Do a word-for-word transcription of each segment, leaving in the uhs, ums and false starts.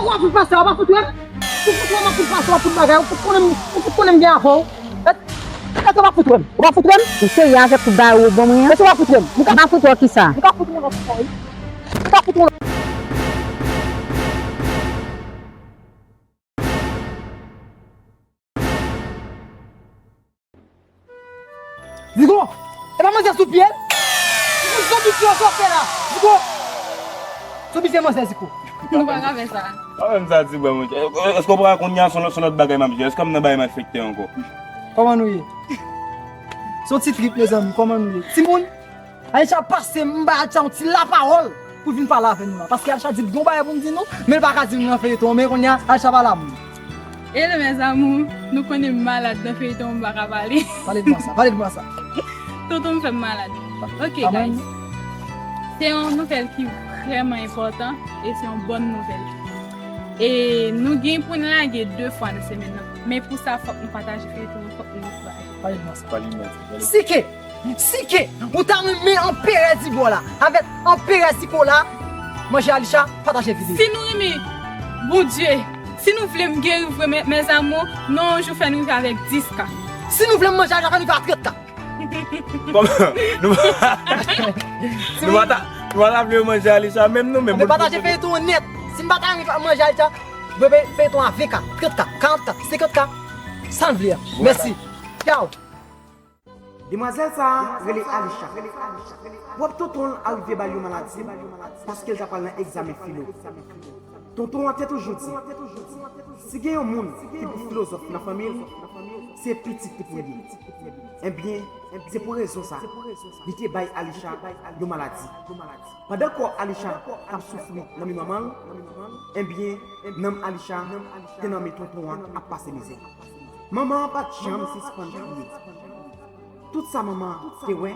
W ap fout pase, w ap fout wè m. Ou fout wè m ap fout pase, w ap fout bagay, ou fout konnen m, ou fout konnen m gen afè w. Èske w ap fout wè m? Ou p ap fout wè m? Ou serye avèk tout bagay ou ban mwen an? Èske w ap fout wè m? M ka fout wè w kisa? M ka fout wè w kisa? M ka fout wè w. Zigo! E pa manzè sou pye l? Zigo, zonbi pye w fè la! Zigo! Zonbi se manzè, Zigo. Nou pa ka fè sa. Pa fè m sa, ti bwa, monchè. Èske w pa konnen se yon lòt, se yon lòt bagay m ap jwe? Èske m nan bagay malfektè ankò? Kòman nou ye? Se yon ti trip, mezanmi. Kòman nou ye? Timoun, Aisha pase m ba Aisha yon ti lapawòl pou vin pale avè nou la. Paske Aisha di l gen yon bagay pou m di nou, men l pa ka di nou nan feyton, men kounye a, Aisha pale avè nou. Hello mes amours, nou konnen m malad nan feyton, m pa ka pale. Pale de mwen sa, pale de mwen sa. Tonton m fè m malad. Ok, guys. Se yon nouvèl ki vrèman enpòtan e se yon bòn nouvèl. E nou gen pou n lage de fwa nan semèn nan. Men pou sa, fòk nou pataje feyton an, fòk nou pataje. Pale de mwen sa. Pale de mwen sa. Sike! Sike, ou ta renmen Anperè Zigo la avèk Anperè Ziko la manje Alisha, pataje videyo. Si nou renmen Bondye, si nou vle m geri vre, mes amours, nou yon jou fè n rive avèk dis ka. Si nou vle m manje Alisha, fè n rive a trant ka. Kòman? Nou nou pa ta, nou pa ta vle manje Alisha menm nou menm. Ann pataje feyton an nèt. Si m pa ta renmen manje Alisha, feyton a ven ka, trant ka, karant ka, senkant ka. Sa n vle a. Mèsi. Tchaw. Demwazèl sa a rele Alisha. Pwòp tonton l arive ba l yon maladi paske l ta pral nan egzamen filo. Tonton an te toujou di, si gen yon moun ki pi filozòf nan fanmi l, se pitit li pou l ye. Ebyen, se pou rezon sa, li te bay Alisha yon maladi. Pandan kò Alisha t ap soufri nan men manman l, ebyen, nanm Alisha te nan men tonton an ap pase mizè. Manman an pa t janm sispann kriye. Tout sa manman an te wè,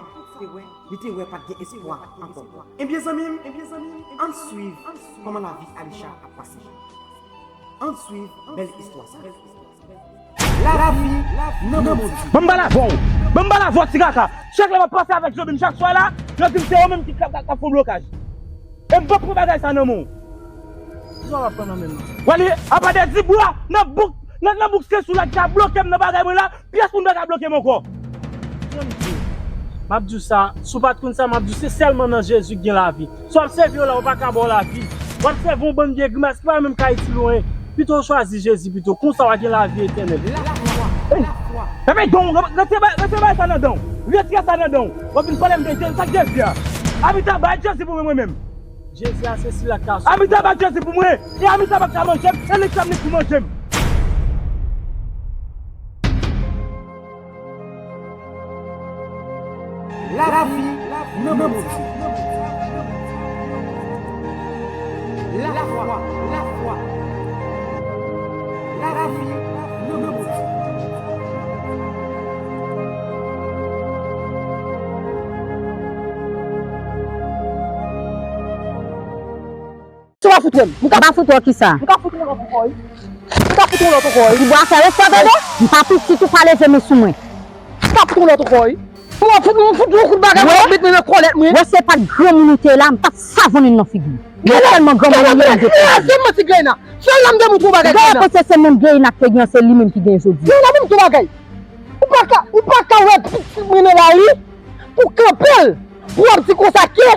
li te wè pa t gen espwa ankò. Ebyen zanmi m, ann swiv kòman lavi Alisha ap pase. Ann swiv bèl istwa sa. Lavi nan men Bondye. Ban m pale avè w. Ban m pale avè w, ti kaka. Chak lè m ap pase avèk Jobin chak swa la, yo di m se ou menm ki k ap, k ap fè blokaj. E m p ap pran bagay sa nan men w. Kisa w ap pran nan men m nan? Wale, apa de di bwa nan bouk, nan, nan bouk se sou la ki ka bloke m nan bagay mwen la, pyès moun pa ka bloke m ankò. Jan m di w, m ap di w sa, si w pa t konn sa, m ap di w, se sèlman nan Jezi ki gen lavi. Si w ap sèvi yo la, yo pa ka ba w lavi. W ap sèvi yon bann vye grimas ki pa menm ka itil ou anyen. Pito w chwazi Jezi pito, konsa w a gen lavi etènèl. Lafwa, lafwa. Fèmen dan w, retire ba-, retire bagay sa nan dan w. Retire sa nan dan w. W ap vin pale m de Jezi, sa k Jezi a? Amita, bay Jezi pou mwen, mwen menm. Jezi a se sila k ka sove. Amita, bay Jezi pou mwen. E Amita pa ka manje m, e li k ap ni pou manje m. Lavi nan men Bondye. Lafwa, lafwa. Lavi nan men Bondye. Si w pa fout wè m, m ka, pa fout wè w kisa? M ka fout yon lòt ankò wi. M ka fout yon lòt ankò wi. Ti bwa fè respè tande. M pa pitit ou pa leve men sou mwen. M ka fout yon lòt ankò wi. M ap fout, m fout yon kout bagay, m ap met mwen nan kòlèt mwen. Wè se pa t granmoun ou te la, m t ap savon li nan figi. Mwen tèlman granmoun ou ye, m te kraze. Kraze m manti Grena. Sèl la m te montre w bagay Grena. Grena panse se menm Grena k te gen an, se li menm ki gen jodi. Grena, ban m di w bagay. Ou pa ka, ou pa ka wè pitit mwen nan lari pou kanpe l, pou w ap di konsa ke,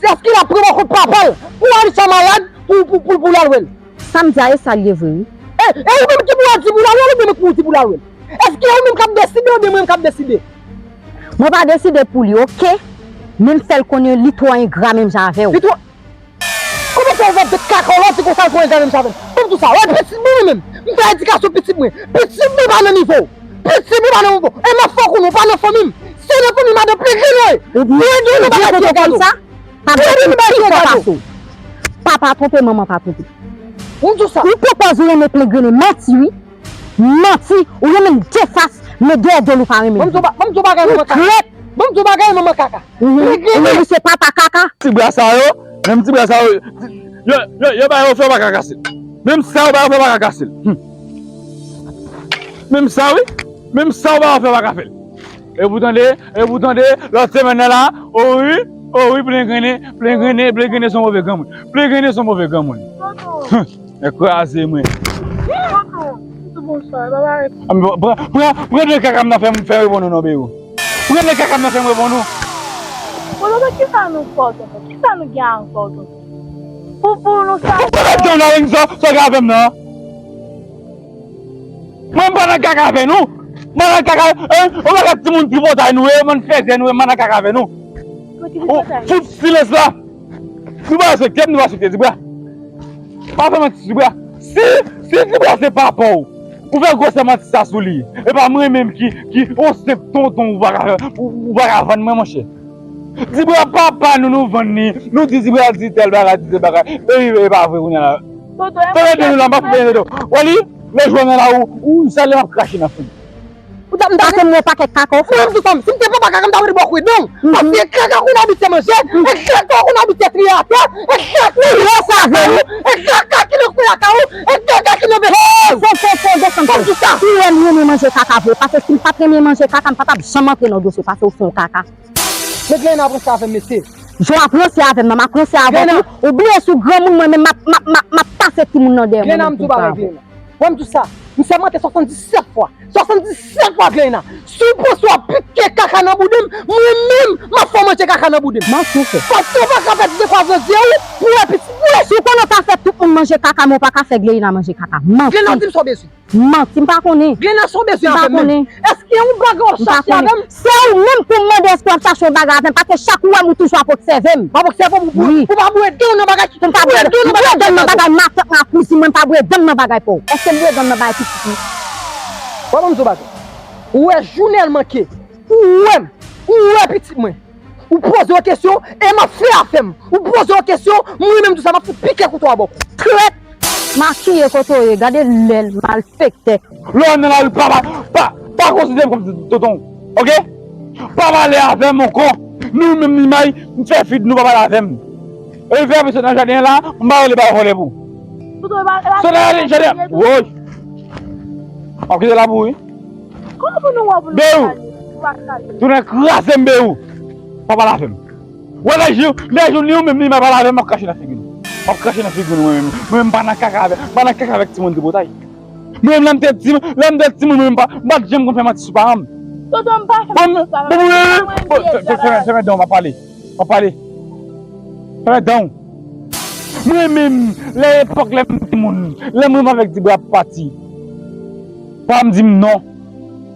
èske l ap pran bò kont papa l, pou Alisha malad, pou, pou, pou, pou l al wè l. Sa m di a, e sa l ye vre, wi. E, e ou menm ki pou w ap di pou l al wè l, oubyen mwen ki pou w di pou l al wè l? Èske ou menm k ap deside, oubyen mwen menm k ap deside? Mwen pa deside pou li, oke? Men m fè l konnen li twò engra menm jan avè w. Li twò Kòman fè w vant de kaka w la, w di konsa l twò engra menm jan avè m? Ban m di w sa, wè pitit mwen menm, m fè edikasyon pitit mwen. Pitit mwen pa nan nivo w. Pitit mwen pa nan nivo w. E m ap fè w konnen w pa nan fanmi m. Si w nan fanmi m, madan Plegrin w ye. Plegrin nan bagay pye gado. Plegrin nan bagay pye gado. Papa twonpe, manman pa twonpe. Ou di w sa. Ou pwopòz ou renmen Plegrin, manti wi. Manti, ou renmen m defas, men dèyè do l ou pa renmen m. Ban m di w ba-, ban m di w bagay manman kaka. Ou krèt. Ban m di w bagay manman kaka. Mhm. Ou renmen se papa kaka. Ti bra sa yo, menm ti bra sa yo, yo, yo, yo ba yo fè pa ka kase l. Menm sa yo ba yo fè pa ka kase l. Hmm. Menm sa wi, menm sa yo ba yo fè pa ka fè l. E pou tande, e pou tande, lòt semèn nan la, o wi, o wi, Plegrin, Plegrin, Plegrin se yon move granmoun. Plegrin se yon move granmoun. Tonton. Huh. Nèg kraze mwen. Tonton, tonton, bonswa, papa. Pran, pran, pran de kaka m nan fè m, fè m reponn ou non, Beyou. Pran de kaka m nan fè m reponn ou. Bon, tonton, kisa nou fè w, tonton? Kisa nou gen ankò, tonton? Pou, pou nou sa. Ou pa mèt jan nan sa, sa gen avè m nan. Mwen m pa nan kaka avè nou. M pa nan kaka, hein? Ou pa gad timoun tripotay nou ye, mwen fèzè nou ye, m pa nan kaka avè nou. Ou fout silans la. Nou pa respekte m, nou pa respekte Dibra. Pa fè manti, Dibra. Si, si Dibra se papa w, ou fè gwosè manti sa sou li. E pa mwen menm ki, ki on senp tonton ou pa ka, ou, ou pa ka vann mwen, monchè. Dibra papa nou, nou vann li. Nou di Dibra di tèl bagay, di tèl bagay. E, e pa vre, kounye a la. Tonton, e mwen ki ap di nou la, m ap fè tonton. Wè li, lè jwè nan la, ou, ou, sa lè m ap krache nan figi. Ou ta, m ta se mwen pakèt kaka w fè. Mwen menm tou fanm, si m te papa kaka, m ta mete bò kwen non. Paske e kaka w konn abitye manje, e kaka w konn abitye triye atè, e kaka w konn sa avè ou, e kaka ki nan kwen lakay ou, e kaka ki nan bèt ou. Fò, fò, fò, desann, fò. Ou wè m renmen manje kaka vre, paske si m pa t renmen manje kaka, m pa t ap janm antre nan dosye, paske w se yon kaka. Men Glenna ap ranse avè m, mesye. Jan w ap ranse avè m nan, m ap ranse avè w tou. Ou bliye si w granmoun, mwen menm m ap, m ap, m ap, m ap pase timoun nan dèyè mwen menm pou m pa avè w. Wè m di w sa, m sèmante swasanndisèt fwa. Swasanndisèt fwa, Glenna. Si w panse w ap pike kaka nan bouda m, mwen menm, m ap fè w manje kaka nan bouda m. Manti w fè. Paske w pa ka pèdi de kwa nan zye w pou wè pitit mwen. Si w konnen w ta fè tout moun manje kaka, men w pa ka fè Glenna manje kaka. Manti. Glenna, di m sa w bezwen. Manti, m pa konnen. Glenna, sa w bezwen avè m menm? Èske yon bagay w ap chache avè m? Se ou menm pou w mande èske w ap chache yon bagay avè m, paske chak ou wè m ou toujou ap obsève m. M ap obsève w pou, pou, pou w pa bwè dan w nan bagay ki, pou w pa bwè dan w nan bagay matant nan kouzin mwen, m pa bwè dan m nan bagay pa w. Èske m bwè dan m nan bagay pitit mwen? Wè, ban m di w bagay. Ou wè jounen l manke. Ou wè m. Ou wè pitit mwen. Ou poze yon kesyon, e m ap fè afè m. Ou poze yon kesyon, mwen menm tou sa, m ap fout pike kouto a bò kou. Krèt! Makiye kote w ye, gade lè l, malfektè. Lè w nan lari, pa, pa, pa, pa konsidere m kòm tonton w, oke? Pa pale avè m ankò. Nou menm ni may, m fè fi nou pa pale avè m. E fè apresyon nan jaden an la, m pa rele bay vòlè pou. Sot nan jaden, jaden. Woy! W ap kite la pou wi. Kòman pou nou wè pou nou Beyou! Tounen kraze m, Beyou! Pa pale avè m. Wè lè jou, lè jou ni ou menm ni may pale avè m, m ap krache nan figi nou. M ap krache nan figi nou mwen menm. Mwen menm m pa nan kaka avè, m pa nan kaka avèk timoun tripotay. Mwen menm lè m te ti, lè m te timoun mwen menm m pa, m pa t janm konn fè manti sou paran m. Tonton, m pa fè manti sou paran m. Bon, bon, bon, bon, fèmen, fèmen dan w, m ap pale. M ap pale. Fèmen dan w. Mwen menm, lè epòk lè m timoun, lè mwen menm avèk Dibra ap pati, pa m di m non.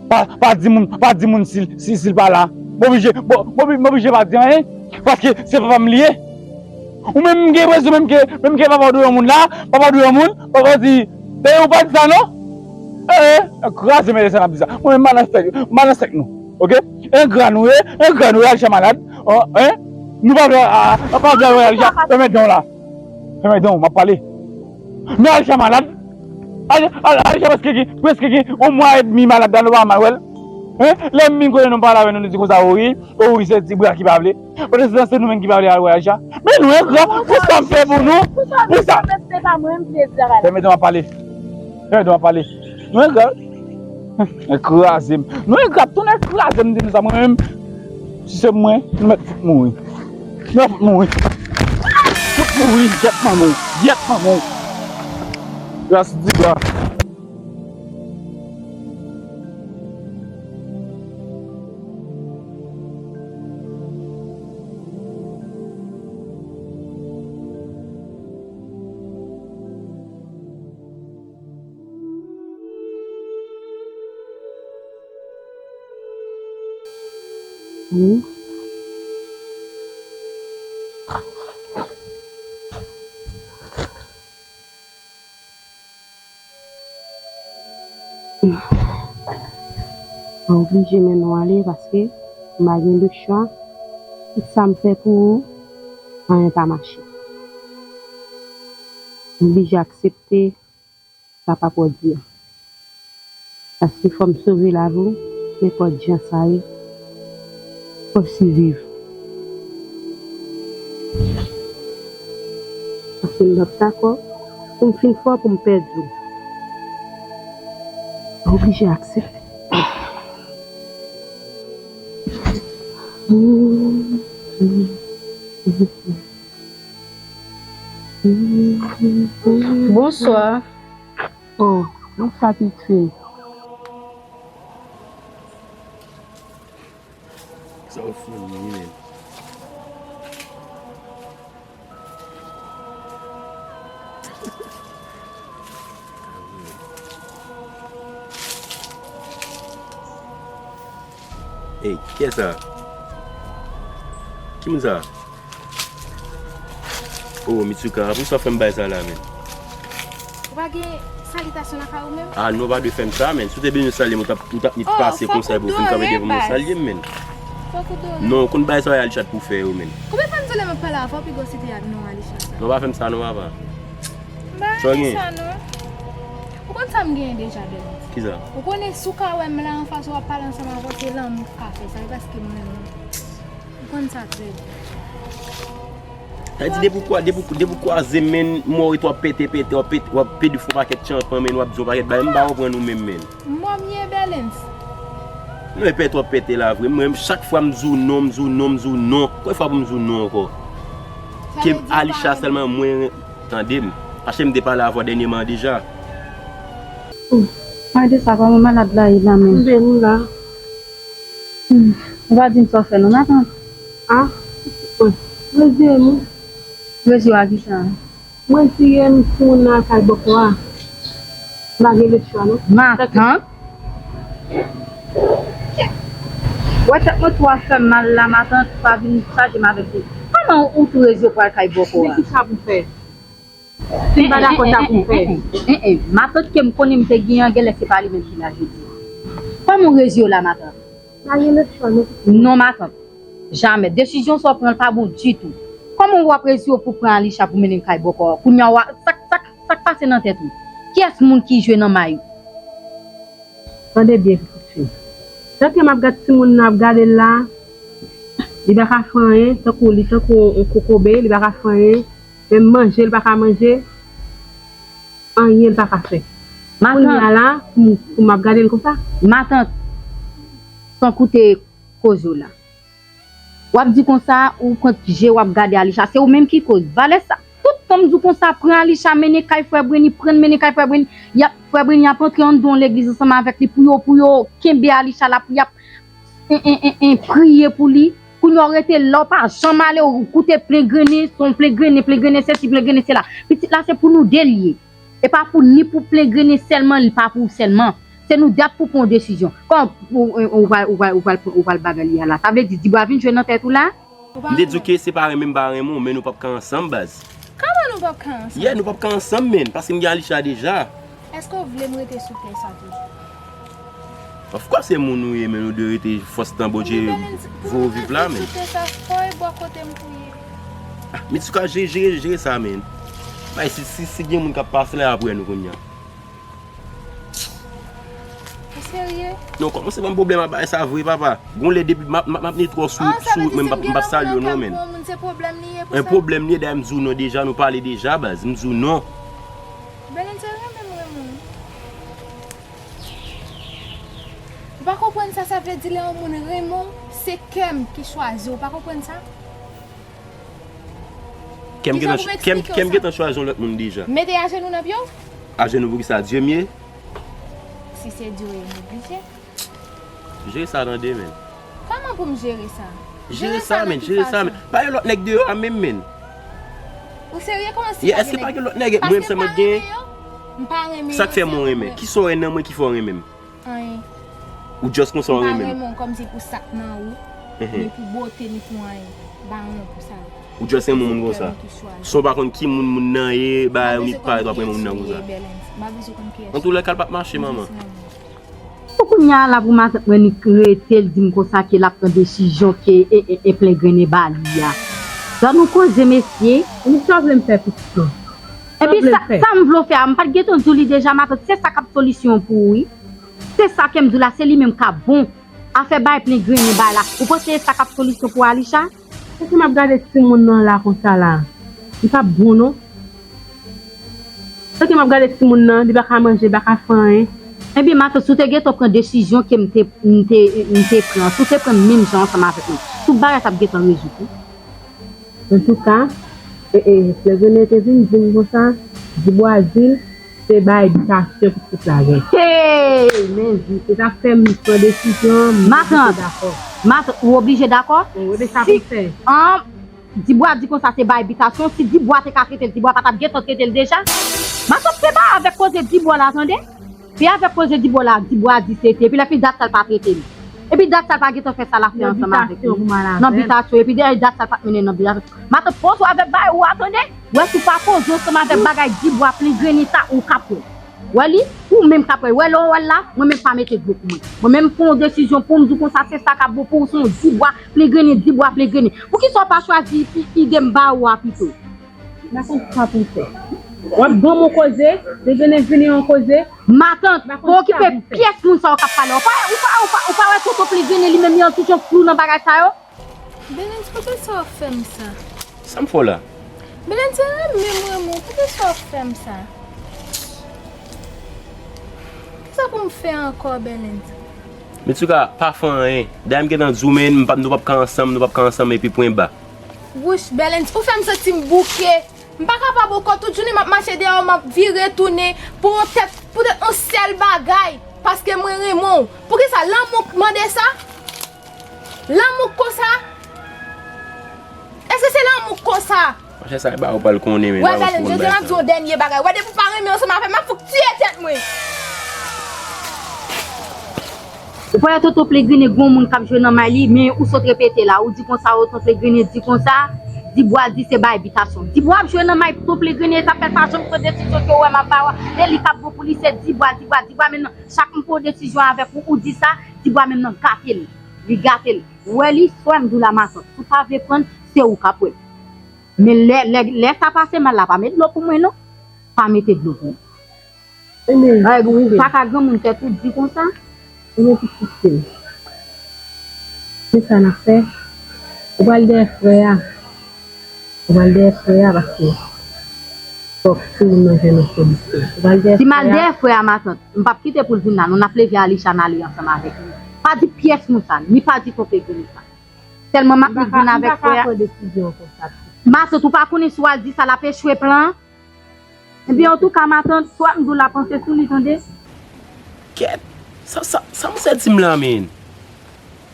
Pa, pa di moun, pa di moun si, si, si l pa la. M oblije, m, m, m oblije pa di anyen, paske se papa m li ye. Ou menm m gen enpresyon menm ke, menm ke papa w dwe yon moun la, papa w dwe yon moun, papa w di, dayè ou pa di sa non. Eh, eh, kraze men desann ap di sa. Mwen menm m pa nan sèk, m pa nan sèk nou. Oke? Engra nou ye, engra nou ye, Alisha malad. Oh, hein? Nou pa vle, ah, nou pa vle wè Alisha. Fèmen dan w la. Fèmen dan w, m ap pale. Men Alisha malad. Al-, al-, Alisha prèske gen, prèske gen yon mwa edmi malad la, nou pa mal wè l. Hein? Lè m vin kote nou, m pale avè nou, nou di konsa, o wi, o wi, se Dibra ki pa vle. Pandan se tan, se nou menm ki pa vle al wè Alisha. Men nou engra, pou sa m fè pou nou, pou sa. Fèmen dan w, m ap pale. Fèmen dan w, m ap pale. Nou engra. Nèg kraze m. Nou engra, tout nèg kraze m, m di nou sa, mwen menm. Si se mwen, nou mèt fout mouri. Nou mèt fout mouri. Fout mouri, gyèt manman w, gyèt manman w. Gras Dibra. Mwen oblije mennen w ale paske m pa gen de chwa. Tout sa m fè pou ou, anyen pa mache. M oblije aksepte sa papa w di a. Paske fò m sove lavi w, nenpòt jan sa ye, fò w siviv. Paske m p ap dakò pou m fin fò pou m pèdi w. M oblije aksepte. Bonswa. Oh, bonswa, pitit fi. Sa w fè m, wi, menm. Ey, kiyès sa? Ki moun sa? Oh, Mitsuka, poukisa w fè m bagay sa la, menn? Ou pa gen salitasyon lakay ou menm? Ah, non, w pa dwe fè m sa, menn. Si w te bezwen salye m, ou t ap, ou t ap ni pase konsa epi w vin kanpe devan mwen salye m, menn. Fòk ou dore. Non, ou konn bagay sa yo Alisha t pou fè yo, menn. Konbyen fwa m di w lè m ap pale avè w, piga w site non Alisha sa? Non, pa fè m sa, non, papa. M pa renmen sa, non. Ou konn sa m genyen deja, Bèlens? Kisa? Ou konnen si w ka wè m la anfas ou ap pale ansanm avè w, se lanmou k ka fè sa, e paske m renmen w. Ou konn sa trè byen. Sa vle di depi w kwa-, depi w, depi w kwaze m, menn, m wè w ret w ap pete, pete, w ap pete, w ap pede fè yon pakèt tchanpan, menn, w ap di yon pakèt bagay, m pa konprann ou menm, menn. Mò m ye, Bèlens. Non, e pete w ap pete la vre. Mwen, chak fwa m di w non, m di w non, m di w non. Konbyen fwa pou m di w non ankò? Ke Alisha sèlman mwen tande m. Paske m te pale avè w dènyèman deja. Hmm. Pale de sa, kòman malad la ye la menm? M byen, m la. Hmm. Ou pa di m sa w fè non, matant. Ah, wi. Rezye m wi. Rezye w a kisa? Mwen di m timoun nan al kay bòkò a. M pa gen lòt chwa non. Matant. Wè tèt mwen twò fè m mal la, matant, pa vin chaje m avèk li. Kòman ou tou rezye w pral kay bòkò a? Men kisa pou m fè? Si m pa dakò, sa pou m fè. Matant ke m konnen m te gen an, genlè se pa li menm ki la jodi. Kòman w rezye w la, matant? Pa gen lòt chwa non. Non, matant. Jamè. Desizyon sa w pran l pa bon ditou. Kòman w ap rezye w pou pran Alisha pou mennen l kay bòkò a? Kounye a w a, sa k, sa k, sa k pase nan tèt ou? Kiyès moun ki jwe nan may ou? Tande byen, pitit fi. Tanke m ap gad timoun nan ap gade l la, li pa ka fè anyen, tankou li tankou yon kokobe, li pa ka fè anyen, menm manje, li pa ka manje, anyen li pa ka fè. Kounye a la, pou, pou m ap gade l konsa. Matant, san koute koze w la. W ap di konsa, ou pran je w ap gade Alisha, se ou menm ki koz. Valè sa, tout tan m di w konsa, pran Alisha, mennen kay frè Brenny, pran l mennen kay frè Brenny. Y ap, frè Brenny ap antre anndan yon legliz ansanm avèk li pou yo, pou yo kenbe Alisha la, pou y ap, en, en, en, en, priye pou li. Kounye a w rete la, w pa janm ale, w koute plen grennen, se yon plen grennen, plen grennen sesi, plen grennen sela. Pitit la, se pou nou de l ye. E pa pou ni pou plen grennen sèlman, li pa pou ou sèlman. Se nou de ap pou pran yon desizyon. Kòman ou, ou, ou pral, ou pral, ou pral, ou pral bagay li a la? Sa vle di, Dibwa vin jwe nan tèt ou la? M te di w ke se pa renmen m pa renmen w, men nou p ap ka ansanm, baz. Kòman nou p ap ka ansanm? Yeah, nou p ap ka ansanm, menn, paske m gen Alisha deja. Èske w vle m rete sou tè sa toujou? Of course, se moun ou ye, men nou dwe rete fòs tan Bondye voye w viv la, men. Fò e bò kote m pou ye. Ah, Mitsuka, jere, jere, jere sa, men. Bay, si, si, si gen moun k ap pase la, y ap wè nou kounye a. Ou serye? Non, kòmanse ban m pwoblèm a bay sa vre, papa. Gon lè depi m ap, m ap, m ap netwò sou, sou wout, men m p ap, m p ap salye w non, men. An, sa vle di si m gen yon moun nan kè m pran moun, se pwoblèm li ye pou sa? En pwoblèm li ye, dayè m di w non deja, nou pale deja, baz. M di w non. Bèlens renmen m, renmen w. Ou pa konprann sa, sa vle di lè yon moun renmen w, se kè m ki chwazi w, ou pa konprann sa? Kè m gentan, kè m, kè m gentan chwazi yon lòt moun deja. Mete ajenou nan pye w? Ajenou poukisa? Dye m ye? Si se Dye w ye, m oblije. Jere sa tande, men. Kòman pou m jere sa? Jere sa, men, jere sa, men. Pa gen lòt nèg deyò a menm, men. Ou serye? Kòman si pa gen nèg? Èske pa gen lòt nèg? Mwen menm sèlman gen. M pa renmen yo. Sa k fè mwen renmen? Kisa w wè nan mwen ki fè w renmen m? Anyen. Ou just konsa w renmen m? M pa renmen w kòmsi pou sa k nan ou, ni pou bote, ni pou anyen. M pa renmen w pou sa. Ou just renmen moun konsa. San w pa konn ki moun moun nan ye, bagay ou ni parèt w ap renmen moun nan konsa. Antoulèka, l p ap mache, manman. Pou kounye a la, pou matant mwen ni rete, l di m konsa ke l ap pran desizyon ke e, e, e plen grennen ba li a. Ban nou koze, mesye. Ni sa w vle m fè, pitit mwen? Epi sa, sa m vle w fè a, m pa t gentan di w li deja, matant, se sa k ap solisyon pou ou, wi. Se sa ke m di w la, se li menm k ap bon. Afè bay plen grennen bay la. Ou panse se sa k ap solisyon pou Alisha? Èske m ap gade timoun nan la konsa la? Li p ap bon non. Tanke m ap gade timoun nan, li pa ka manje, li pa ka fè anyen. Ebyen, matant, si w te gentan pran desizyon ke m te, m te, m te pran, si w te pran menm jan ansanm avèk mwen, tout bagay t ap gentan rezoud wi. Antouka, E, e, Flegene te vin di m konsa, Dibwa di l se bay bitasyon pitit la gen. Hey, men di, se sa k fè m pran desizyon, m te dakò. Matant, ou oblije dakò? Wi, men sa pou m fè. An, Dibwa di konsa se bay bitasyon, si Dibwa te ka trete l, Dibwa pa t ap gentan trete l deja? Matant, se pa avèk koze Dibwa la, tande. Pi avèk koze Dibwa la, Dibwa di se te. Epi lè fi dat sa l pa trete li. Epi dat sa l pa gentan fè sa l ap fè ansanm avèk li. Nan bitasyon, epi dèyè dat sa l pa t mennen nan bitasyon. Matant, poze w avèk bagay ou a, tande. Wè si w pa poze w ansanm avèk bagay Dibwa Flegene sa, ou k ap wè. Wè li, ou menm k ap wè. Wè lè w wè l la, mwen menm pa mete dlo pou mwen. Mwen menm m pran yon desizyon pou m di w konsa, se sa k ap bon pou ou, se yon Dibwa Flegene, Dibwa Flegene. Poukisa w pa chwazi ide m ba ou a pito? Matant, sa pou w fè. W ap ban m yon koze, Flegene vini yon koze. Matant, pa okipe pyès moun sa yo k ap pale. Ou pa, ou pa, ou pa, ou pa wè tonton Flegene li menm li an toujou flou nan bagay sa yo? Belens, poukisa w ap fè m sa? Sa m fè w la? Belens, se renmen m renmen w, poukisa w ap fè m sa? Kisa pou m fè ankò, Belens? Mitsuka, pa fè anyen. Dayè m gentan di w, men, m p ap, nou p ap ka ansanm, nou p ap ka ansanm, epi pwen ba. Wouch, Belens, ou fè m santi m bouke. M pa kapab ankò, tout jounen m ap mache dèyè w, m ap vire tounen pou yon tèt, poutèt yon sèl bagay, paske mwen renmen w. Poukisa lanmou k mande sa? Lanmou k konsa? Èske se lanmou k konsa? Monchè, sa e ba ou pral konnen, men. Wè, Belens, jodi a m ap di w yon dènye bagay. Wè, depi w pa renmen ansanm avè m, m ap fout tiye tèt mwen. Ou pa wè tonton Flegene gon moun k ap jwe nan may li, men ou sot repete la, ou di konsa, tonton Flegene di konsa, Dibwa di se bay bitasyon. Dibwa ap jwe nan may tonton Flegene, sa fè pa janm pran desizyon ke w wè m ap ba w a, se li k ap bon pou li, se Dibwa, Dibwa, Dibwa, men nan, chak m pran yon desizyon avèk ou, ou di sa, Dibwa menm nan gate l, li gate l. Ou wè li, sa m di w la matant, si w pa vle pran l, se ou k ap wè l. Men lè, lè, lè sa pase mal la, pa met dlo pou mwen non, pa mete dlo pou mwen. Ebyen, pa ka granmoun tèt ou di konsa. Ebyen, pitit fi m, se sa n ap fè. Ou pral dèyè frè a. Ou pral dèyè frè a paske fòk timoun nan jwenn yon solisyon. Ou pral dèyè frè a. Si m al dèyè frè a, matant, m p ap kite pou l vin la, non, n ap leve Alisha n ale ansanm avèk li. Pa di pyès moun sa, ni pa di tonton Flegene sa. Sèlman m ap vin avèk frè a. M pa ka pran desizyon konsa. Matant, ou pa konnen si w al di sa, l ap echwe plan an? Ebyen, antouka, matant, sa m di w la, panse sou li, tande. Kèt! Sa, sa, sa manzè di m la, men?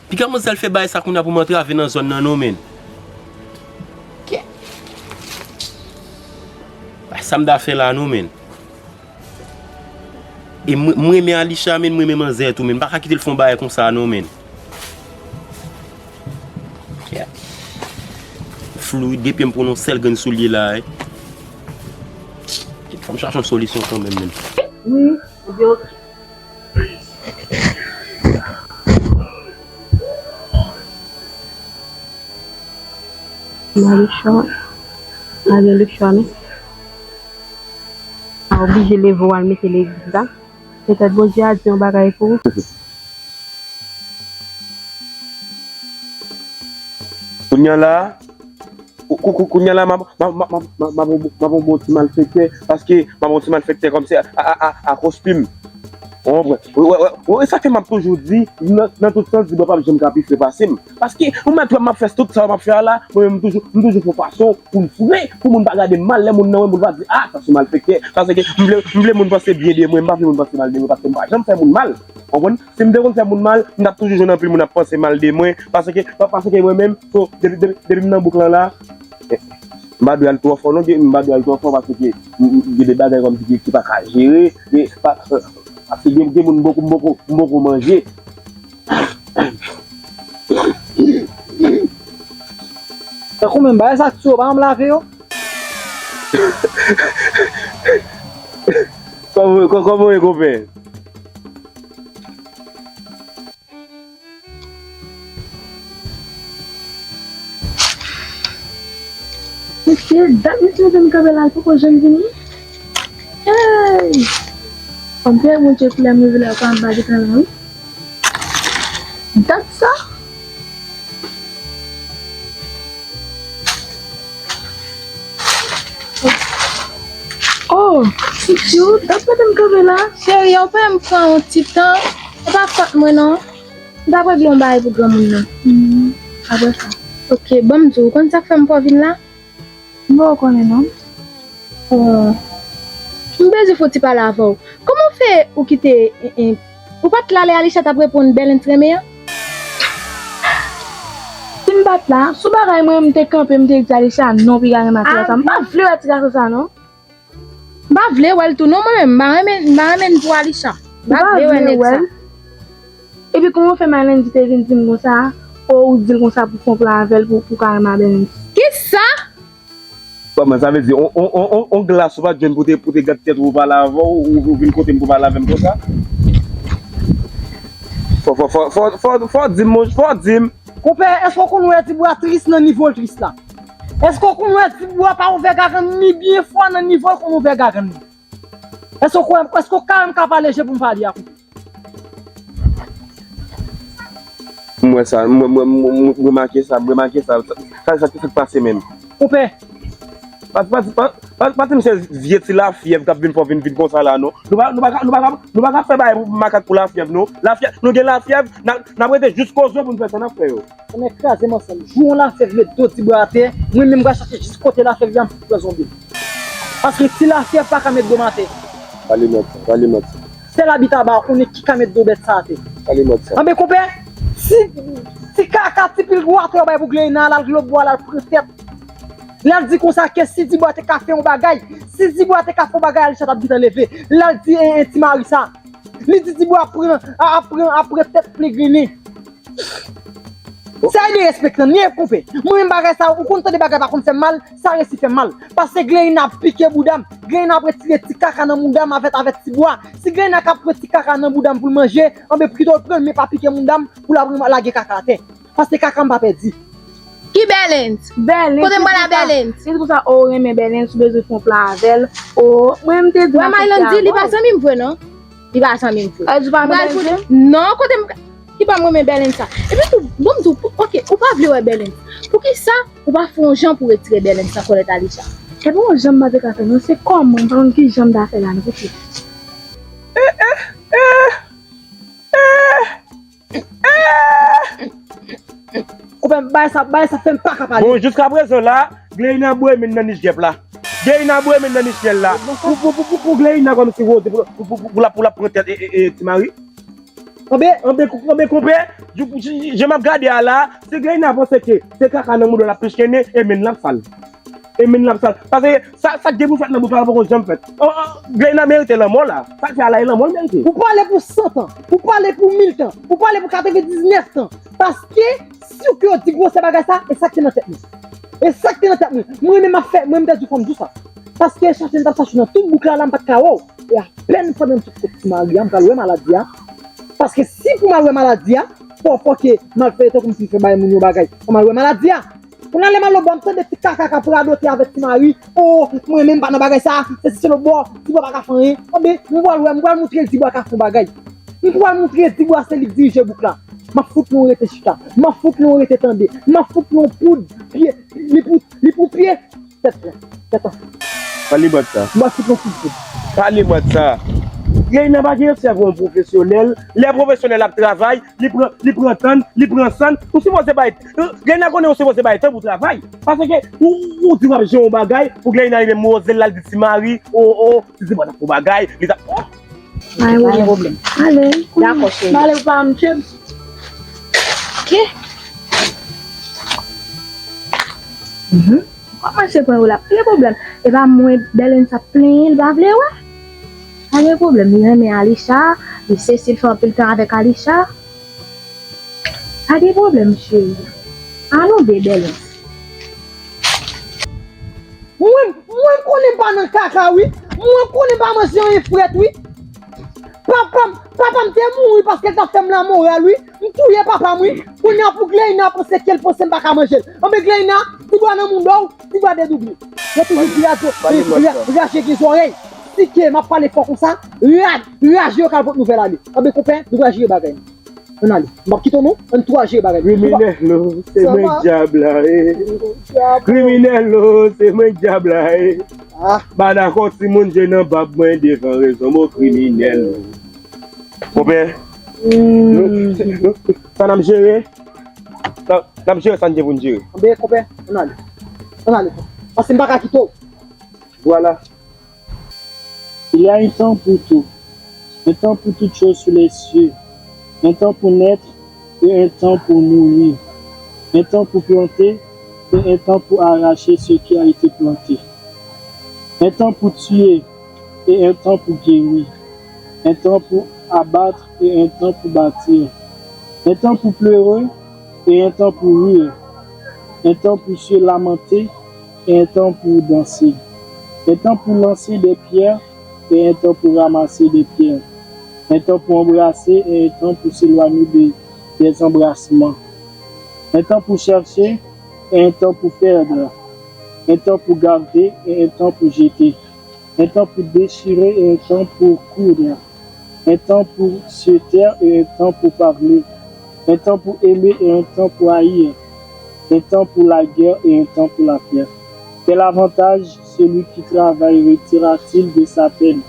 Piga manzè fè bagay sa kounye a pou m antrave nan zòn nan, non, men. Kèt! Bay sa m ta fè la, non, men. E mwen, mwen renmen Alisha, men, mwen renmen manzè tou, men. M pa ka kite l fè yon bagay konsa, non, men. Flou, depi m pran yon sèl grenn soulye la, eh. Fò m chache yon solisyon kanmenm, men. Wi, ebyen, oke. Malichon, pa gen lichon, non. A oblije leve w al mete legliz la. Petèt Bondye a di yon bagay pou ou. Kounye a la, kou-, kou-, kou-, kounye a la, m ap, m ap, m ap, m ap, m ap, m ap, m ap yon bon ti malfektè, paske m ap yon ti malfektè kòmsi a, a, a, a, a kostim. Ou konprann? Wè, wè, wè, wè, sa ke m ap toujou di, nan, nan tout sans, Dibwa p ap janm ka pi fre pase m. Paske, ou mèt wè m ap fè tout sa m ap fè a la, mwen menm, m toujou, m toujou fè fason pou m foure, pou moun pa gade m mal, lè moun nan wè m, pou l pa di, "Ah, sa se malfektè." Paske m vle, m vle moun panse byen de mwen, m pa vle moun panse mal de mwen, paske m pa janm fè moun mal. Ou konprann? Si m te konn fè moun mal, m t ap toujou jwenn anpil moun ap panse mal de mwen, paske, pa-, paske mwen menm, so, depi, depi, depi m nan bouk lan la, eh, m pa dwe al twò fò non, m pa dwe al twò fò, paske m, m, gen de bagay kòmsi ki, ki pa ka jere, e pa, eh, paske gen, gen moun m poko, m poko, m poko manje. Tankou menm bagay sa k sou yo, pa janm lave yo. Kòman, kò-, kòman e konpè? Mesye, dat mesye te m kanpe la, l poko janm vini. Hey! Kòm te Bondye koulè m rive la, yo pa m pa gentan la, wi. Dat sa? Oh, Sityo, dat pa te m kanpe la. Cheri, ou pa m pran yon ti tan. E pa fòt mwen, non. M t ap regle yon bagay pou granmoun nan. Hmm, apre sa. Ok, ban m di w, ou konn sa k fè m pa vin la? M pa konnen non. Bon, m bezwen fè yon ti pale avè w. Kòman w fè ou kite, en, en, ou pa t la lè Alisha t ap reponn Bèlens renmen an? Si m pa t la, sou bagay mwen, m te kanpe, m te di Alisha non, piga renmen ak ti gason sa. M pa vle wè ti gason sa non. M pa vle wè l tou non, mwen menm, m pa renmen, m pa renmen n pou Alisha. M pa vle wè nèg sa. Epi kòman w fè Mylendy te vin di m konsa, o ou di l konsa pou fè yon plan avè l pou, pou ka renmen a Bèlens? Kisa? Kòman sa vle di, on, on, on, on, on glas ou pa t jwenn pou te, pou te gad tèt ou, ou pale avè w, ou, ou vin kote m pou pale avè m konsa? Fò, fò, fò, fò, fò, fò w di m, mon, fò w di m. Konpè, èske w konn wè Dibwa tris nan nivo l tris la? Èske w konn wè Dibwa pa ouvè gagann ni byen fò nan nivo l konn ouvè gagann li? Èske w kwè, èske w ka, m ka pale je pou m pale a konpè? M wè sa, m, m, m, m, m remake sa, m remake sa. Sa, sa, sa k pase menm? Konpè. Pa, pa, pa, pa, pa di m se vye ti lafyèv k ap vin fè w vin, vin konsa la, non. Nou pa, nou pa ka, nou pa ka, nou pa ka fè bagay pou makak pou lafyèv, non. Lafyèv, nou gen lafyèv, n a, n ap rete jis koze pou n fè sa n ap fè yo. Ann kraze m ansanm. Jou yon lafyèv met do Dibwa atè, mwen menm m pral chache jis kote lafyèv ye, m fout pran zonbi. Paske ti lafyèv pa ka met do m atè. Pale mèt sa, pale mèt sa. Sèl Abitaba konnen ki ka met do bèt sa atè. Pale mèt sa. Anben konpè, si ti kaka ti pil gwo atè yo bay pou Gleina, l al globwa, l al pran tèt. L al di konsa ke si Dibwa te ka fè yon bagay, si Dibwa te ka fè yon bagay, Alisha t ap gentan leve. L al di en, en ti mari sa. Li di Dibwa ap pran, a, ap pran, ap pran tèt plen grennen. Sa e derespektan, li e konpè. Mwen menm bagay sa, ou konn tande bagay pa konn fè m mal, sa resi fè m mal. Paske Gleina ap pike bouda m, Gleina ap retire ti kaka nan bouda m avèk, avèk ti bwa. Si Gleina ka pran ti kaka nan bouda m pou l manje, anben pito l pran l, men pa pike bouda m pou l ap lage kaka atè. Paske kaka m pa pèdi. Ki Bèlens? Bèlens, kote m pral a Bèlens? Li di konsa, o, ou renmen Bèlens, ou bezwen fè yon plan avè l. O, mwen, m te di. Wè, Mylendy, li pa zanmi m vre, non. Li pa zanmi m vre. Li pa zanmi m vre? Non, kote m. Li pa m renmen Bèlens sa. Epi tou, bon, m di w, oke, ou pa vle wè Bèlens. Poukisa ou pa fè yon jan pou retire Bèlens nan kòlèt Alisha? Se pa yon jan m pa te ka fè, non. Se kòman, m pa konn ki jan m ta fè la, non, poukisa? Konpè, bagay sa, bagay sa fè m pa ka pale. Bon, jiskaprezan la, Gleina bwè men nan nich gèp la. Gleina bwè men nan nich myèl la. Pou, pou, pou, pou, pou Gleina kòmsi woze pou, pou, pou, pou, pou l ap, pou l ap pran tèt, e, e, e, ti mari. Anben, anben, anben, konpè, jan m ap gade a la, si Gleina panse ke se kaka nan mouda l ap pichkennen, e men l ap sal. E men l ap sal. Paske sa, sa k gen pou fèt nan bouch la, la poko janm fèt. O, o, Gleina merite lanmò la. Sa k fè a la, e lanmò l merite. Ou pale pou san tan, ou pale pou mil tan, ou pale pou katrevendiznèf tan. Paske, si w ke w di gwosè bagay sa, e sa k te nan tèt mwen. E sa k te nan tèt mwen. Mwen menm m ap fè, mwen m pèdi fò m di w sa. Paske chache m t ap chache w nan tout bouk la, la m pa t ka wè w. E apèn pandan m sot kot ti mari a, m pral wè maladi a. Paske si pou m al wè maladi a, fò, fò ke m al fè tankou m fin fè bay moun yo bagay. Fò m al wè maladi a. Kounye a lè m al lòtbò, m tande ti kaka k ap radote avèk ti mari. O, mwen menm pa nan bagay sa, se si se lòtbò, ti bò pa ka fè anyen. Anben, m pral wè, m pral moutre Dibwa ka fè yon bagay. M pral moutre Dibwa se li k dirije bouk la. M ap fout nou rete chita. M ap fout nou rete tande. M ap fout nou poud pye. Li pou, li pou pye. Tèt plen. Tèt anfle. Pale mwen sa. M ap fout nou poud poud. Pale mwen sa. Gleina pa gen sèvo yon pwofesyonèl. Lè pwofesyonèl ap travay, li pran, li pran tan, li pran san. Ou sipoze bay, Gleina konnen ou sipoze bay tan pou travay. Paske ou, ou di w ap jere yon bagay, pou Gleina li menm woze l, l al di ti mari, o, o, ti di mwen ap fè yon bagay, li t ap, o. Pa gen pwoblèm. Ale. Dakò, cheri. M ale pou pa m tchèp. Ok. Mhm. Kòman se pran yo la? Pa gen pwoblèm. E pa mwen, Bèlens ap plenyen, li pa vle wè. Pa gen pwoblèm. Li renmen Alisha, li sesi, li fè anpil tan avèk Alisha. Pa gen pwoblèm, cheri. Alon de Bèlens. Mwen, mwen konnen m pa nan kaka, wi. Mwen konnen m pa manje anyen frèt, wi. Papa m, papa m te mouri paske l t ap fè m lamoral, wi. M touye papa m, wi. Kounye a pou Gleina panse ke l panse m pa ka manje l. Anben Gleina, ti bwa nan mouda w, ti bwa dedoub li. Yo toujou di raje, ra-, raje gen zòrèy. Si ke m ap pale fò konsa, ra-, raje yo ka al pot nouvèl ale. Anben konpè, nou pral jere bagay nou. Ann ale. M p ap kite w non. Ann tou al jere bagay. Kriminèl o, se mwen k dyab la, e. Kriminèl o, se mwen k dyab la, e. Ah. M pa dakò timoun jwe nan bab mwen devan rezon m o kriminèl. Konpè? Hmm. Nou, se, nou, sa n ap jere? Sa, n ap jere sa n gen pou n jere. Anben, konpè, ann ale. Ann ale. Paske m pa ka kite w. Vwala. Il y a un temps pour tout, un temps pour toutes choses sous les cieux, un temps pour naître et un temps pour mourir, un temps pour planter et un temps pour arracher ce qui a été planté, un temps pour tuer et un temps pour guérir, un temps pour abattre et un temps pour bâtir, un temps pour pleurer et un temps pour rire, un temps pour se lamenter et un temps pour danser, un temps pour lancer des pierres et un temps pour ramasser des pierres, un temps pour embrasser et un temps pour s'éloigner de, des embrassements, un temps pour chercher et un temps pour perdre, un temps pour garder et un temps pour jeter, un temps pour déchirer et un temps pour coudre, un temps pour se taire et un temps pour parler, un temps pour aimer et un temps pour haïr, un temps pour la guerre et un temps pour la paix. Quel avantage celui qui travaille retira-t-il de sa peine ?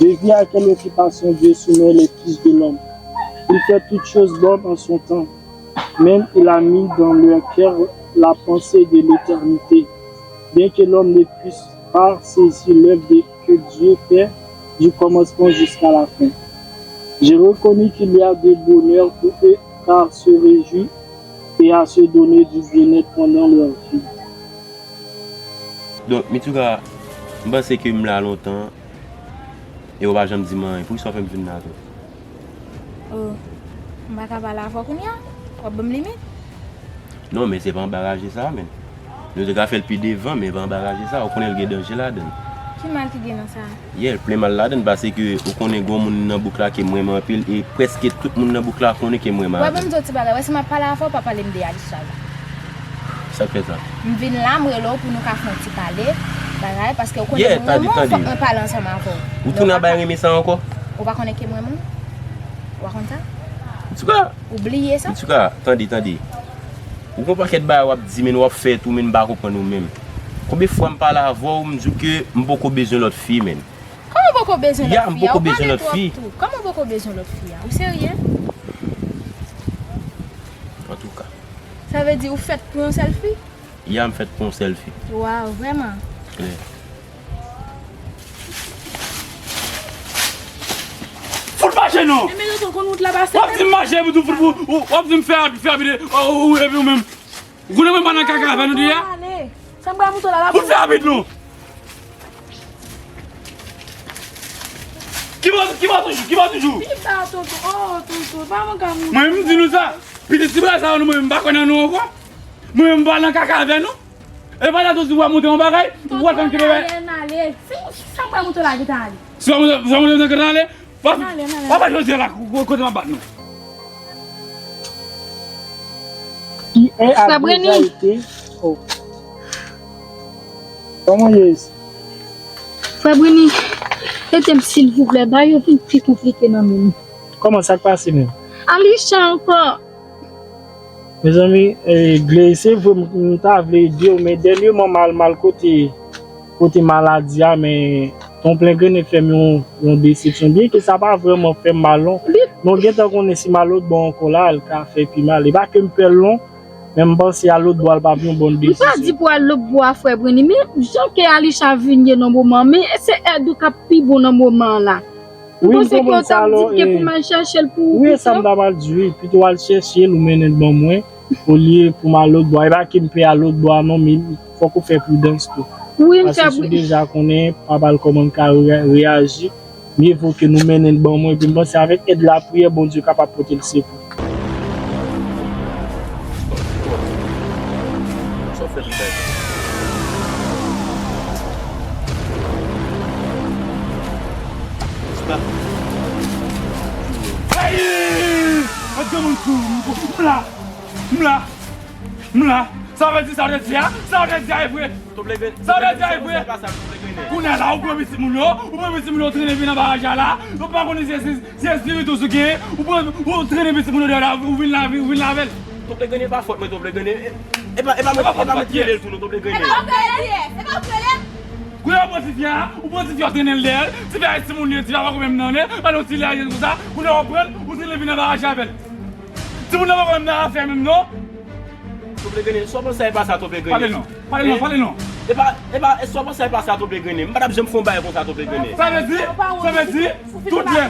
De vie, à quelle occupation Dieu soumet les fils de l'homme ? Il fait toutes choses bonnes en son temps. Même il a mis dans leur cœur la pensée de l'éternité. Bien que l'homme ne puisse pas saisir l'œuvre de que Dieu fait du commencement jusqu'à la fin. J'ai reconnu qu'il y a de bonheur pour eux qu'à se réjouir et à se donner du bien-être pendant leur vie. Donk, Mitsuka, m panse ke m la lontan e w pa janm di m anyen. Poukisa w fè m vin la tou? Oh, m pa ka pale avè w kounye a? W ap ban m limit? Non, men se pa anba raje sa a, menn. Nou te ka fè l pi devan, men pa anba raje sa a. Ou konnen l gen danje ladan l. Ki mal ki gen nan sa? Yeah, l plen mal ladan l, paske ou konnen gen yon moun nan bouk la ke m renmen anpil, e prèske tout moun nan bouk la konnen ke m renmen avè l. W ap ban m di w ti bagay, wè si m ap pale avè w, pa pale m de Alisha la. Sa k fè sa? M vin la, m rele w pou nou ka fè yon ti pale, bagay, paske ou konnen m renmen w, fòk mwen pale ansanm avè w. Ou tounen ap bay renmen sa ankò? Ou pa konnen ke m renmen w? Ou pa konn sa? Mitsuka! Ou bliye sa? Mitsuka, tande, tande. Ou gon pakèt bagay w ap di, men w ap fè tou, men m pa konprann ou menm. Konbyen fwa m pale avè w, m di w ke m poko bezwen lòt fi, menn. Kòman w poko bezwen lòt fi a? Ya, m poko bezwen lòt fi. Kòman w poko bezwen lòt fi a? Ou serye? Antouka. Sa vle di ou fèt pou yon sèl fi? Ya, m fèt pou yon sèl fi. Waw, vrèman? Klè. Fout mache non! Enben tonton konn wout la pase. W ap di m mache epi tou fout pou w ap di m fè abi fè abi de ou epi ou menm. Ou konnen mwen pa nan kaka avè nou deja. Fout fè abi non! Ki bò ki bò toujou ki bò toujou? Pi ba tonton oh tonton pa mwen ka moute. Mwen menm m di nou sa. Pitit ti bra sa yo nou mwen menm m pa kwè nan nou ankò. Mwen menm m pa nan kaka avè nou. E pa dat ou di w ap montre yon bagay, ou pral tann kenbe bagay. Ann ale, ann ale. Si w pa montre la, gentan ale. Si w pa montre, si w pa montre, gentan ale. W ap, w ap jodi a la, kote m ap bat nou. Qui est à déjà été. Oh. Comment est? Frè Brini, ede m silvouplè, bagay yo vin pi konplike nan men m. Kòman, sa k pase menm? Alisha ankò. Mezanmi, Gley, se vre m ta vle ede w, men dènyèman m al mal kote kote maladi a, men Ton Plen Grennen fè m yon yon desepsyon. Byenke sa pa vrèman fè m mal non, men w gentan konnen si m al lòtbò ankò la, l ka fè pi mal. E pa ke m pè l non, men m panse al lòtbò a l p ap yon bòn desizyon. M pa di pou w al lòtbò a, frè Brini, men jan ke Alisha vin ye nan moman an, men se èd ou k ap pi bon nan moman an la. Ou panse ke w t ap di m ke pou m al chèche l pou ou pito? Wi, e sa m ta pral di w, wi. Pito w al chèche l, ou mennen l ban mwen, olye pou m al lòtbò a. E pa ke m pè al lòtbò a non, men fòk ou fè pridans tou. Wi, m fè pridans. Paske si w deja konnen papa l kòman l ka reyaji, mye vo ke nou mennen l ban mwen, epi m panse avèk èd lapriyè, Bondye kapab pote l sekou. Hey! Mwen gen moun pou m la! M la! M la! Sa w te di, sa w te di a? Sa w te di a e vre! Sa w te di a e vre! Kounye a la, ou pran pitit moun yo, ou pran pitit moun yo, ou trennen vin nan baraj la la, ou pa konnen si se espiritu ou genyen, ou pran, ou trennen pitit moun yo deyò la, ou vin lave, ou vin lave l. Tonton Grennen, e pa fòt mwen, Tonton Grennen. E pa, e pa mwen, e pa mwen ki rele l tou non, Tonton Grennen. E pa ou ki rele l? E pa ou ki rele l? Kounye a ou pran tifi a, ou pran tifi a ou trennen l dèyè l, tifi a se timoun li ye, tifi a poko menm nan nen, pa nan ti lè a jèn konsa, kounye a ou pran l, ou trennen vin nan baraj avè l. Timoun nan poko menm nan afè menm non. Tonton Grennen, sa w panse a e pa sa, Tonton Grennen? Pale non, pale non, pale non. E pa, e pa, e sa w panse a e pa sa, Tople Grennen? M pa t ap janm fè yon bagay konsa, Tople Grennen. Sa vle di, sa vle di, tout lè.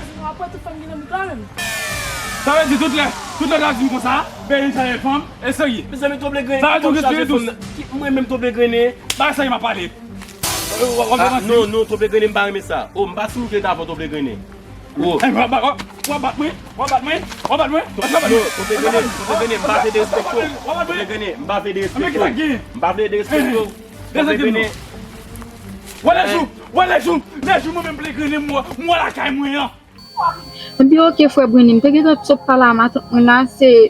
Sa vle di tout lè, tout lè w ap di m konsa, Bèlens sa e fanm, e serye. Mezanmi, Tople Grennen, ki fanm chaje fanm nan? Mwen menm, Tople Grennen. Bagay serye m ap pale. W ap, w ap, w ap, non, non, Tople Grennen, m pa renmen sa. Oh, m pa timoun ki rete avè w, Tople Grennen. Oh. Hey, w ap bat, w ap bat mwen, w ap bat mwen, w ap bat mwen. Tople Grennen, Tople Grennen, m pa vle derespekte w. Tople Grennen, m pa vle derespekte w. M pa vle derespekte w. Tople Grennen. Wè lè jou, wè lè jou, lè jou mwen menm Tople Grennen, m wè, m wè lakay mwen an. Ebyen, oke, frè Brennen, m te gentan sot pale a matant mwen la, se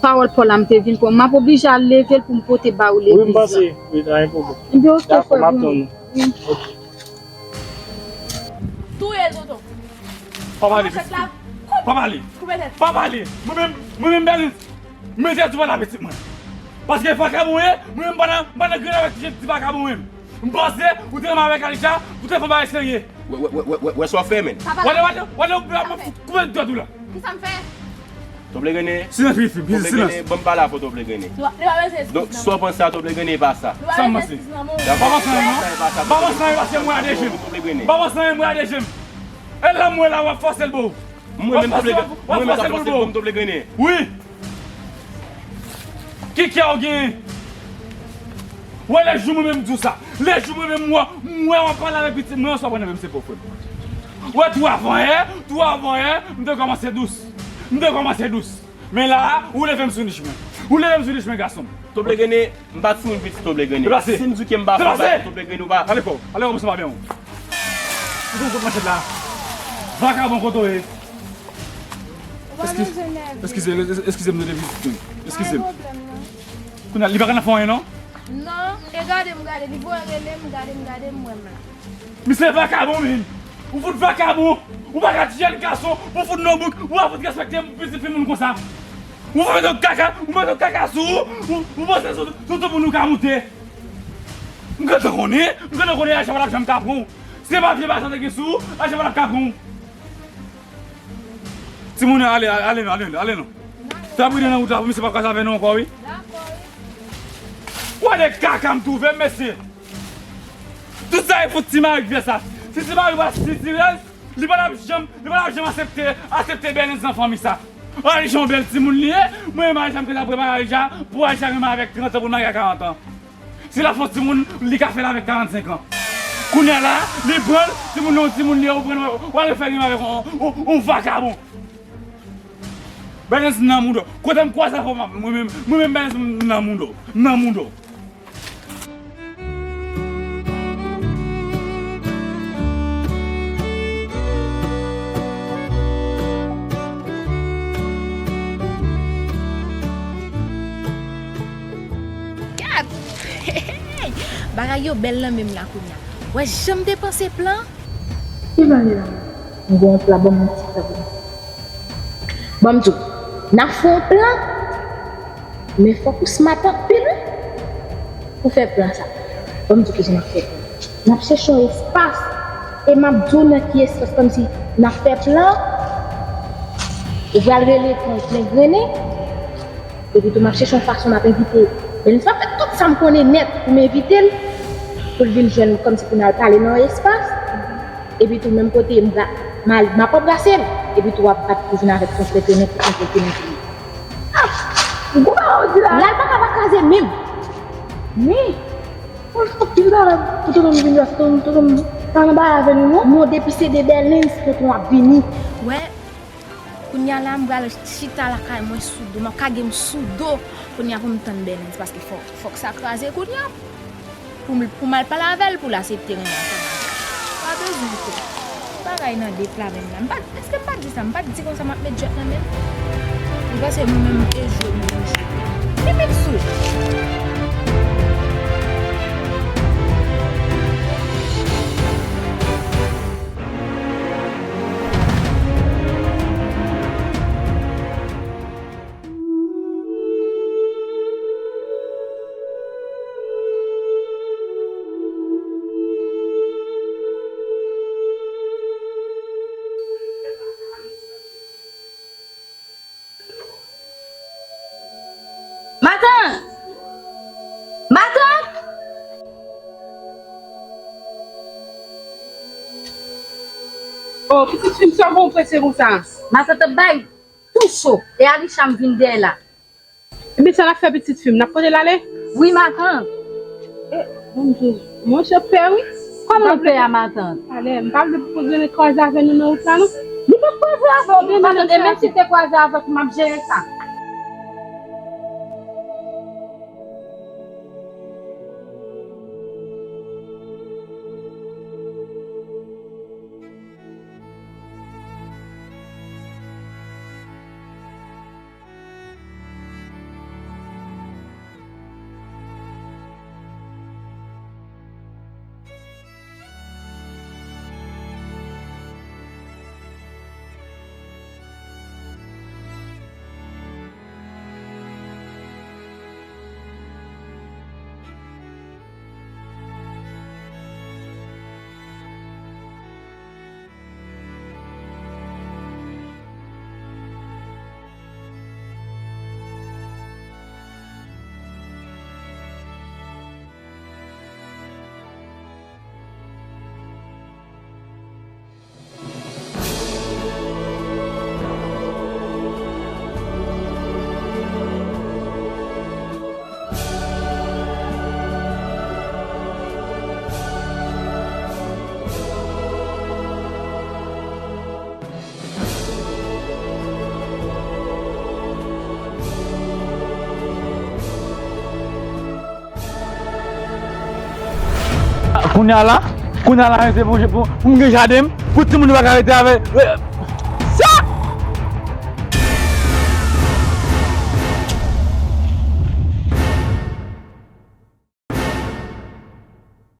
pawòl pa w la m te vin pran. M ap oblije al leve l pou m pote ba ou legliz la. Wi, m pase. Wi, pa gen pwoblèm. Ebyen, oke, frè Brennen. Dakò, m ap tann ou. Wi. Oke. Touye l, tonton. Pa pale, pitit. Pa pale. Pa pale. Mwen menm, mwen menm, Bèlens, mwen te di w pa la pitit mwen. Paske vakabon ye, mwen menm m pa nan, m pa nan grenn avèk ti, ti vakabon menm. M panse ou te renmen avèk Alisha, ou te fè yon bagay serye. Wè, wè, wè, wè, wè, wè sa w fè, menn. Papa, wale, wale, wale, ou ap fout koupe dwèt ou la. Kisa m fè? Tople Grennen. Silans, Fifi, Fifi, silans. Tople Grennen, ban m pale avè w, Tople Grennen. Donk, sa w panse a Tople Grennen, e pa sa. Sa m panse. Pa panse anyen, non. Pa panse anyen, paske mwen a de je m. Pa panse anyen, mwen a de je m. E la, mwen la, w ap fòse l, bro. Mwen menm, Tople Grennen. Mwen menm, w ap fòse l pou m, Tople Grennen. Wi. Ki kè w genyen? Wè lè jou mwen menm di w sa. Lè jou mwen menm m wè, m wè w ap pale avèk pitit mwen, sa w pran nan menm se pwòp frè m. Wè tou avanyè, tou avanyè, m te kòmanse dous. M te kòmanse dous. Men la a, ou leve m sou nich mwen. Ou leve m sou nich mwen, gason m. Tople Grennen, m pa timoun pitit Tople Grennen. Deplase. Si m di w ke m pa fè bagay pou Tople Grennen, ou pa. Ale fò. Ale kòmanse pa byen w. Ou tou kout manchèt la. Vakabon kote w ye? Eskize, eskize, eskize m, nou te vizite. Eskize m. Kounye a, li pa ka nan fè anyen, non? Non, e gade m, gade, li voye rele m, gade m, gade m, wè m la. Misye vakabon, menn. Ou fout vakabon. Ou pa ka ti jèn gason, ou fout nan bouk, ou pa fout respekte pitit fi moun konsa. Ou fout mete kaka, ou mete kaka sou ou, ou, ou panse sou, sou tout moun ou ka moute. M gentan konnen, m gentan konnen Aisha pa t ap janm ka pran w. Se pa vye bagay sa te gen sou ou, Aisha pa t ap ka pran w. Timoun yo, ale, ale non, ale non, ale non. Fè pride nan wout la pou misye pa kwaze avè nou ankò, wi. Dakò, wi. Wè de kaka m twouve m, mesye. Tout sa e fout Ti Mari k fè sa. Si Ti Mari pa sitirèz, li pa t ap janm, li pa t ap janm aksepte, aksepte Bèlens nan fanmi sa. Ay, jan bèl timoun li ye, mwen menm Aisha m gentan prepare Aisha, pou Aisha renmen avèk trant an, pou l marye a karant an. Si l ap fè yon timoun, li ka fè l avèk karannsenk an. Kounye a la, li pran l, timoun nan yon timoun li ye, ou pran l, w al fè renmen avèk yon, yon, yon vakabon. Bèlens nan mouda w. Kote m kwaze avè w, mwen menm, mwen menm Bèlens m nan mouda w. M nan mouda w. Gad! Bagay yo bèl nan menm la kounye a. W wè jan m te panse plan? Ki plan li la? M gen yon plan, ban m yon ti plan pou mwen. Ban m di w, n ap fè yon plan, men fòk ou smart anpil, wi, pou fè plan sa. Ban m di w kijan n ap fè plan. N ap chèche yon espas, e m ap di w nan ki espas, kòmsi n ap fè plan, ou pral rele Tople Grennen, epi tou m ap chèche yon fason m ap envite Bèlens. M ap fè tout sa m konnen nèt pou m envite l, pou l vin jwenn kòmsi pou n al pale nan yon espas. Epi tou, menm kote m bra-, m al, m ap anbrase l. Epi tou, w ap bat pou vin avèk Tople Grennen, pou Tople Grennen vini. Ah! Gwo bagay w di la. La, l pa ka pa kraze menm. Men, mwen fòk di l bagay pou tonton m vini, paske tonton, tonton m pa nan bagay avè nou, non. Non, depi se de Bèlens, tonton ap vini. Wè, kounye a la, m pral chita lakay mwen sou do. M ap kage m sou do. Kounye a pou m tann Bèlens, paske fòk, fòk sa kraze kounye a. Pou m, pou m al pale avè l, pou l aksepte renmen ansanm avè m. Pa bezwen pè. Bagay nan de pla menm la. M pa, èske m pa t di sa? M pa t di konsa m ap met djòt nan men l? Ou panse mwen menm e jwe m vin jwe? Li met sou. Matant! Oh, pitit fi m, sa w gon prese konsa? Matant ap bay tou cho. E Alisha m vin dèyè la. Ebyen, sa n ap fè pitit fi m? N ap pote l ale? Wi, matant. Eh, Bondye, monchè, pè, wi. Kòman pè a, matant? Ale, m pa vle pou kouzin li kwaze avè nou nan wout la, non. Li p ap kwaze avè w, non, matant. E menm si l te kwaze avèk ou, m ap jere sa. Kounye a la, kounye a la, se pou, pou, pou m gen jaden m, pou timoun yo pa ka rete avè,